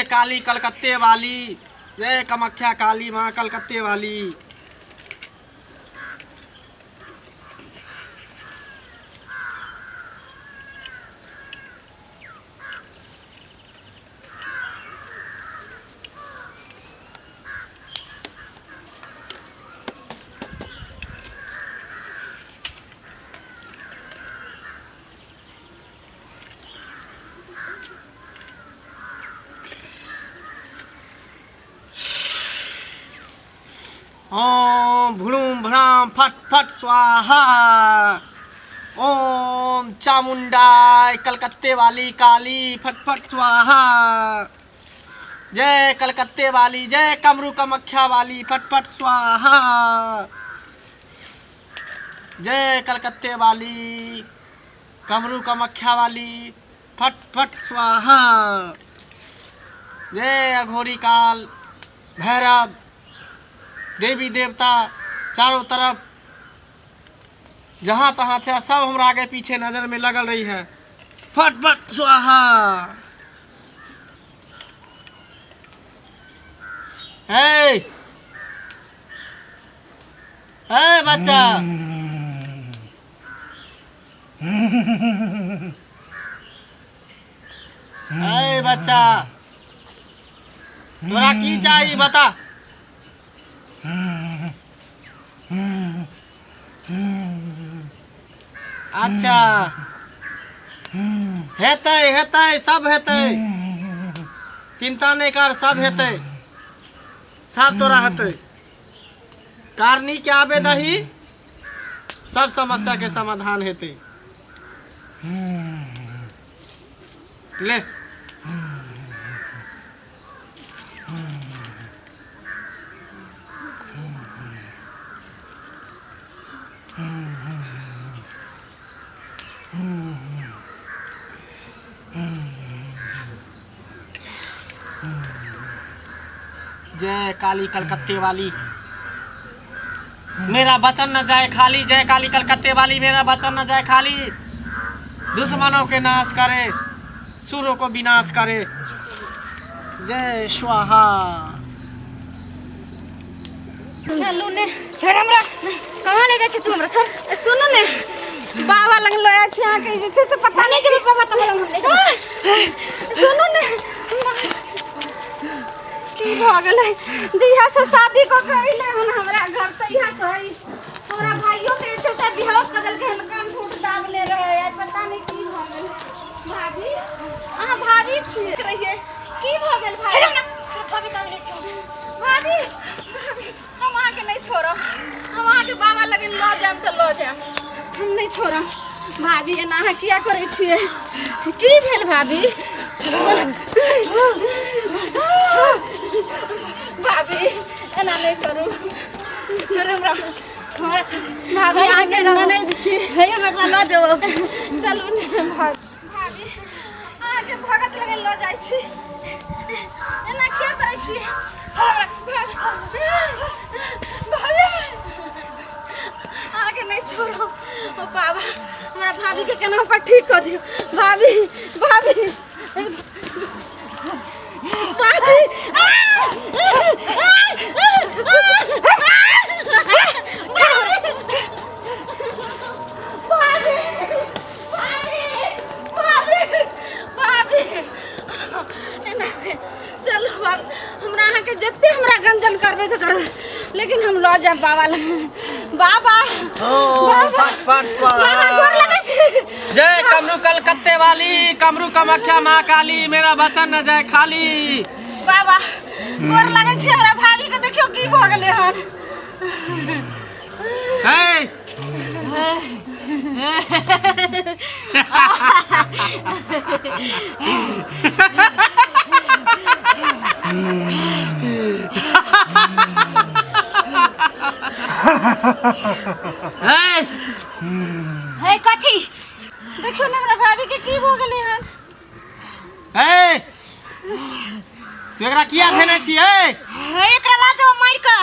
काली कलकत्ते वाली, जय कामाख्या काली माँ कलकत्ते वाली। ओम भ्रूम भ्राम फट फट स्वाहा। ओम चामुंडा कलकत्ते वाली काली फट फट स्वाहा। जय कलकत्ते वाली, जय कमरू कामाख्या वाली फट फट स्वाहा। जय कलकत्ते वाली, कमरू कामाख्या वाली फट फट स्वाहा। जय अघोरी काल भैरव देवी देवता चारों तरफ जहाँ तहाँ छे सब हमरा आगे पीछे नजर में लगल रही है। फट फट स्वाहा। हे हे बच्चा, हे बच्चा, तोरा की चाही बता। अच्छा हेतै हेतै सब हेतै, चिंता नहीं कर, सब हेतै, सब तोरा हेतै। कारनी के आबे दही, सब समस्या के समाधान हेतै। ले जय काली कलकत्ते वाली, मेरा वचन न जाए खाली। जय काली कलकत्ते वाली, मेरा वचन न जाए खाली। दुश्मनों के नाश करे, सुरों को विनाश करे। जय स्वाहा। चलू ने, छोड़ हमरा, कहाँ ले जाइ छी तू हमरा? छोड़। सुनू ने, बाबा लग लऽ आयल छी अहाँके जे छै से पता नहि जेबै बाबा तब लग हम ले जेबै। सुनू ने, की भऽ गेलै? जहिया से शादी कऽ के अयलै हन हमरा घर, तहिया से ई तोरा भाइयो के जे छै से बेहोश कऽ देलकै हन, कान फूट दाबने रहै। आइ पता नहि की भऽ गेल। भाभी, अहाँ भाभी छियै रहियै, की भऽ गेल भाभी? भाभी, भाभी, हम अहाँके नहि छोड़ब। हम अहाँके बाबा लग लऽ जायब तऽ लऽ जायब, हम नहि छोड़ब। भाभी, एना अहाँ किया करै छियै? की भेल भाभी? भाभी, एना नहि करू, छोड़ हमरा, हमरा छोड़। भाभी, अहाँके ननैद छी। हे, हमरा लऽ जाउ, चलू ने भाभी। भाभी, अहाँके भगत लगे लऽ जाइ छी, एना किया करै छी? भाभी, अहाँके नहि छोड़ब। ओ बाबा, हमरा भाभीके केना ओकर ठीक कऽ दियौ। भाभी, भाभी, भाभी। चलू बाब, हमरा अहाँके जते हमरा गंजन करबै तऽ करबै, लेकिन हम लऽ जायब बाबा लग। बाबा, बाबा, बाबा, गोर लगै छी। जय कमरू कलकत्ते वाली, कमरू कामाख्या माँ काली, मेरा वचन न जाए खाली। बाबा, गोर लगै छी। हमरा भाभी के देखियौ की भऽ गेलै हन। हे हे हे, कथी? देखियौ ने, हमरा भाभी के की भऽ गेलै हन। हे, तू एकरा किया धेने छी? हे हे, एकरा ला जाओ मार के।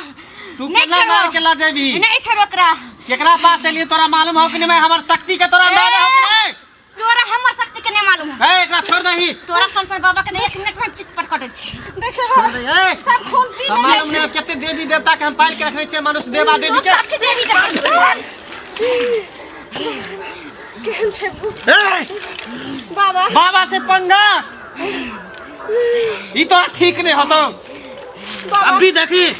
तू नहीं केना छोड़ो। मार के ला जेबी? नहीं छोड़ो एकरा। केकरा पास एलिए तोरा मालूम हो कि नहीं? हमर शक्ति के तोरा अंदाजा हो कि नहीं? तोरा हमर शक्ति के नहीं मालूम है। ए एकरा छोड़ दही। तोरा सन सन बाबा के ने एक मिनट में हम चित पर कटै छी। देखियौ छोड़ बाबा, दही ए। सब खून पी हम ने मालूम जाइ नहीं कते देवी देवता के हम पाल के रखने छियै मनुष्य देवा देवी तू के। कथी देवी देवता? केहन छै भूत? ए बाबा बाबा से पंगा ई तोरा ठीक नहीं होतो। बाबा अभी देखी।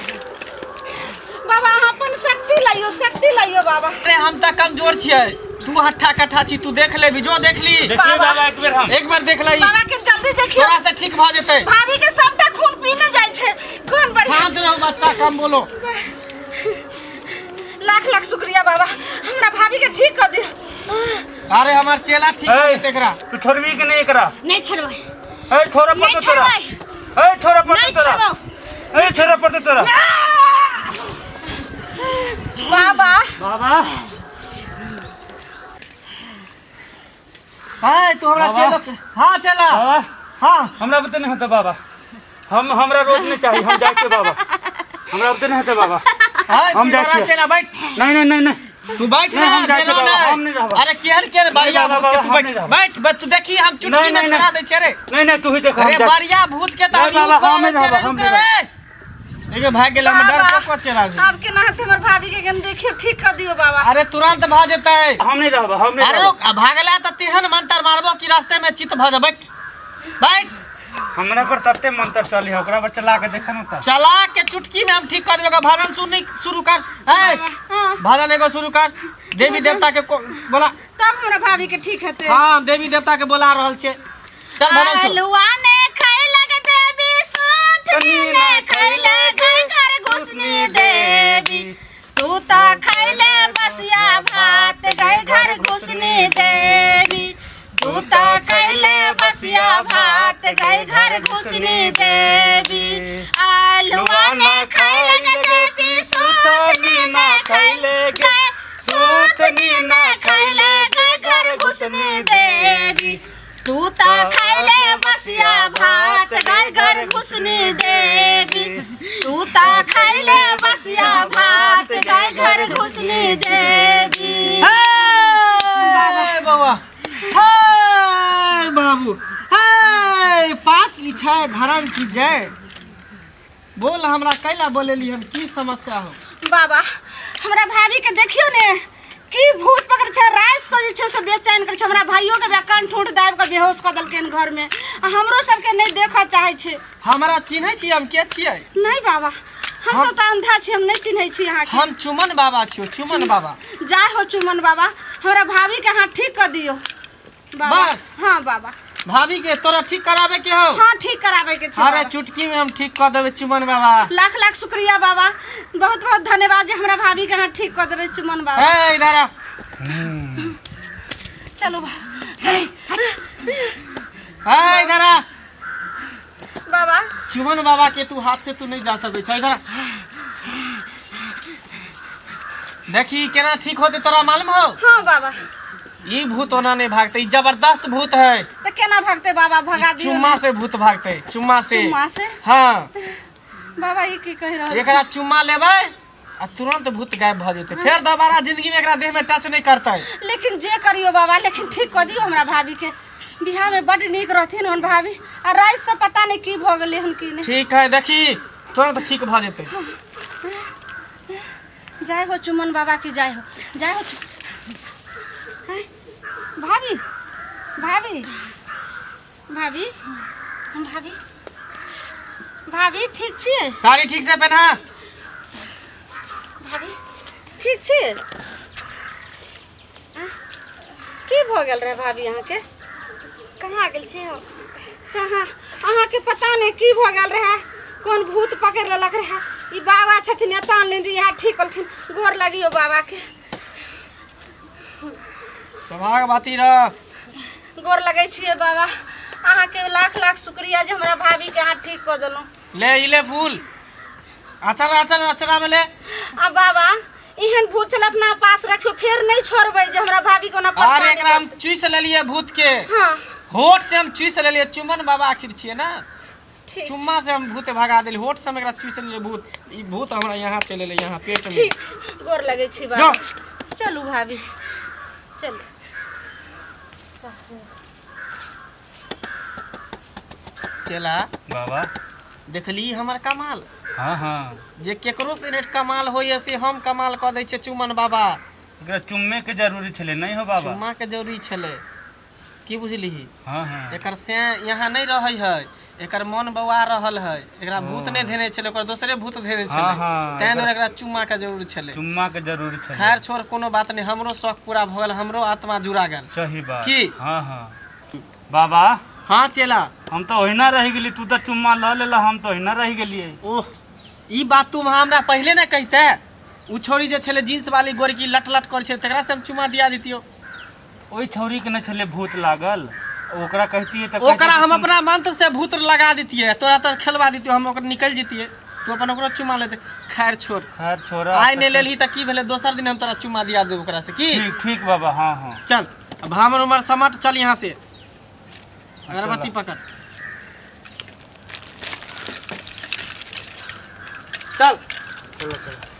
बाबा अहाँ अपन शक्ति लइयो, शक्ति लइयो बाबा। अरे हम तऽ कमजोर छियै, तू हट्ठा कट्ठा छी, तू देख लेबी, जो देख ली। देखिए बाबा एक बेर हम एक बार देख लही। बाबा के जल्दी देखियो। तोरा से ठीक भऽ जेतै। भाभी के सबटा खून पीने जाइ छै। कोन बढ़िया शांत रहू बच्चा, कम बोलो। लाख लाख शुक्रिया बाबा, हमरा भाभी के ठीक कर दियो। अरे हमर चेला ठीक कर देतै एकरा। तू छोड़बी कि नहीं एकरा? नहीं छोड़बै। ए छोड़ नहीं पड़तौ तोरा। छोड़बै। ए छोड़ पड़तौ नहीं तोरा। छोड़बौ। ए छोड़ पड़तौ तोरा। बाबा बाबा हाय तू हमरा बाबा। चेलो के हां चेला। बाबा हां हमरा बुते नहीं होता बाबा, हम हमरा रोज नहीं चाहिए, हम जाए के बाबा, हमरा बुते नहीं होता बाबा। हाय हम तू जाइ हमरा छियै। चेला बैठ। नहीं नहीं नहीं नहीं तू बैठ नहीं, ना, हम जाइ छियै चेलो बाबा, नहीं। हम नहीं रहब। अरे केहन केहन बढ़िया बाबा, भूत के तू हम बैठ नहीं रहब। बैठ बैठ, तू देखी हम चुटकी नहीं, में नहीं, छोड़ा नहीं। दै छियै रे। नहीं नहीं तू ही देख, हम अरे जाइ। बढ़िया भूत के तऽ नहीं हम बाबा, छोड़ा हम दै नहीं छियै रे, रहब, हम रुक रे। देखियो भाग गेल, हम डर बाबा, को चला गेल। आब केना हेतै हमर भाभी के? कन देखियो ठीक कर दियो बाबा। अरे तुरंत भऽ जेतै। हम नहीं रहब, हम नहीं अरे रहब। रुक, आ भागला तऽ तेहन मंत्र मारबो कि रास्ते में चित भऽ जा। बैठ बैठ। हमरा पर तते मंत्र चली है, ओकरा पर चला के देखा ना त। चला के चुटकी में हम ठीक कर देबे। भजन सुन शुरू कर। ए हाँ भजन एगो शुरू कर, देवी देवता के बोला तब हमरा भाभी के ठीक हेतै। हाँ देवी देवता के बोला रहल छियै। चल भजन सुन। आलुआ ने खैलक देवी, सुथनी ने खैलक घर घुसनी देवी, तू तो खैले बसिया भात गए घर घुसनी देवी, तू तो खैले बसिया भात गए घर घुसनी देवी, आलुआ ने खैलक देवी, सुथनी ने खैलक, सुथनी ने खैलक घर घुसनी देवी, तू तो खैले बसिया भात गए घर घुसनी देवी, तू तो खैले बसिया भात गए घर घुसनी देवी। हे बाबा, हे बाबू, हे पाप की छै धर्म की जय। बोल हमरा कैला बोलेली हम, की समस्या हो? बाबा हमरा भाभी के देखियो ने की भूत पकड़ छै, राति से जे छै से बेचैन कर छै। हमरा भाइयों के कान ठूंठ दाबि के बेहोश कऽ देलकै घर में, आ हमरो सबके नहीं देखऽ चाहै छै। हमरा चिन्है छी हम के छियै? नहीं बाबा, हम सब तऽ अंधा छी, हम नहीं चिन्है छी अहाँके। हम चुमन बाबा छियो, चुमन बाबा। जाय हो चुमन बाबा, हमरा भाभी के अहाँ ठीक कऽ दियौ बाबा। बस। हाँ बाबा। भाभी के तोरा ठीक कराबे के हो? हाँ ठीक कराबे के छै। अरे बाबा। चुटकी में हम ठीक कऽ देबै चुमन बाबा। लाख लाख शुक्रिया बाबा, बहुत बहुत धन्यवाद जे हमरा भाभी के अहाँ ठीक कऽ देबै चुमन बाबा। ए इधर आ। चलू बाबा। ए इधर आ। बाबा चुमन बाबा के तू हाथ से तू नहीं जा सकै छै। इधर आ। देखी केना ठीक होते तोरा मालूम हो? हाँ बाबा। ई भूत ओना नहीं भागते, ई जबरदस्त भूत है। तो केना भागते बाबा? भगा दियो। चुम्मा से भूत भागते, चुम्मा से। चुम्मा से? हाँ। बाबा ई की कहि रहल एकरा चुम्मा लेबै आ तुरंत भूत गायब भ जेतै, फेर दोबारा जिंदगी में एकरा देह में टच नहीं करतै। लेकिन जे करियो बाबा, लेकिन ठीक कऽ दियो हमरा भाभी के। बियाह में बड नीक रहथिन हन भाभी, आ राति से पता नहीं की भऽ गेलै हन की नहीं। ठीक है देखी तुरंत ठीक भ जेतै। जय हो चुमन बाबा की जय हो, जय हो। भाभी भाभी भाभी भाभी भाभी ठीक छियै? साड़ी ठीक से पहना। भाभी ठीक छियै? की भऽ गेल रहे भाभी अहाँके? कहाँ गेल छियै हम? कहाँ अहाँके पता नहीं की भऽ गेल रहे, कोन भूत पकड़ि लेलक रहे। ई बाबा छथिन एतऽ आनलनि, इएह ठीक कलखिन। गोर लगियो बाबा के। सौभाग्यवती रह। गोर लगै छियै बाबा, अहाँके लाख लाख शुक्रिया जे हमरा भाभी के अहाँ ठीक कऽ देलहुँ। ले ई ले फूल, आचर आचर अचरा में ले। आ बाबा एहन भूत छल अपना पास रखियो, फेर नहीं छोड़बै जे हमरा भाभी कोना अरे परेशानी एकरा हम करतै। चूस लेलिए भूत के। हाँ होठ से हम चूस लेलिए। चुमन बाबा आखिर छियै ना, ठीक। चुम्मा से हम भूत भगा देली, होठ से हम एकरा चूस लेलिए भूत। ई भूत हमरा यहाँ चलि एलै, यहाँ पेट में। ठीक छै, गोर लगै छी बाबा। चलू भाभी चलू। चेला। बाबा। देखली हमर कमाल? हाँ हाँ। जे केकरो से रेट कमाल होइए से हम कमाल कऽ दै छियै चुमन बाबा। एकरा चुम्मे के जरूरी छलै नहि हो बाबा? चुम्मा के जरूरी छलै, की बुझलिही? हाँ हाँ। एकर से यहाँ नहि रहै है, एकर मन बौआ रहल है, एकरा भूत नहि धेने छलै, ओकर दोसरे भूत धेने छलै। हाँ, तें दुआरे एकरा चुम्मा के जरूरी छलै। चुम्मा के जरूरी छलै। खैर छोड़, कोनो बात नहि, हमरो शौक पूरा भऽ गेल, हमरो आत्मा जुड़ा गेल। सही बात। की? हाँ हाँ बाबा। हाँ चेला। हम तऽ ओहिना रहि गेली, तू तऽ चुम्मा लऽ लेला, हम तऽ ओहिना रहि गेलियै। ओह, ई बात तू हमरा पहिले ने कहिते। उ छोरी जे छलै जींस वाली गोरकी लट लट करै छै, तकरा से हम चुम्मा दिया दितियो। ओहि छौरी के नहि छलै भूत लागल, ओकरा कहतियै तऽ ओकरा हम अपना मंत्र से भूत लगा दितियै, तोरा तऽ खेलवा दितियो, हम ओकर निकलि जतियै, तू अपन ओकरो चुम्मा लेते। खैर छोड़। खैर छोड़ा। आइ नहि लेलही तऽ की भेलै, दोसर दिन हम तोरा चुम्मा दिया देब ओकरा से। की? ठीक ठीक बाबा, हाँ हाँ। चल अब हमर उमर समट, चल यहाँ से, अगरबत्ती पकड़, चल। चलो चलो।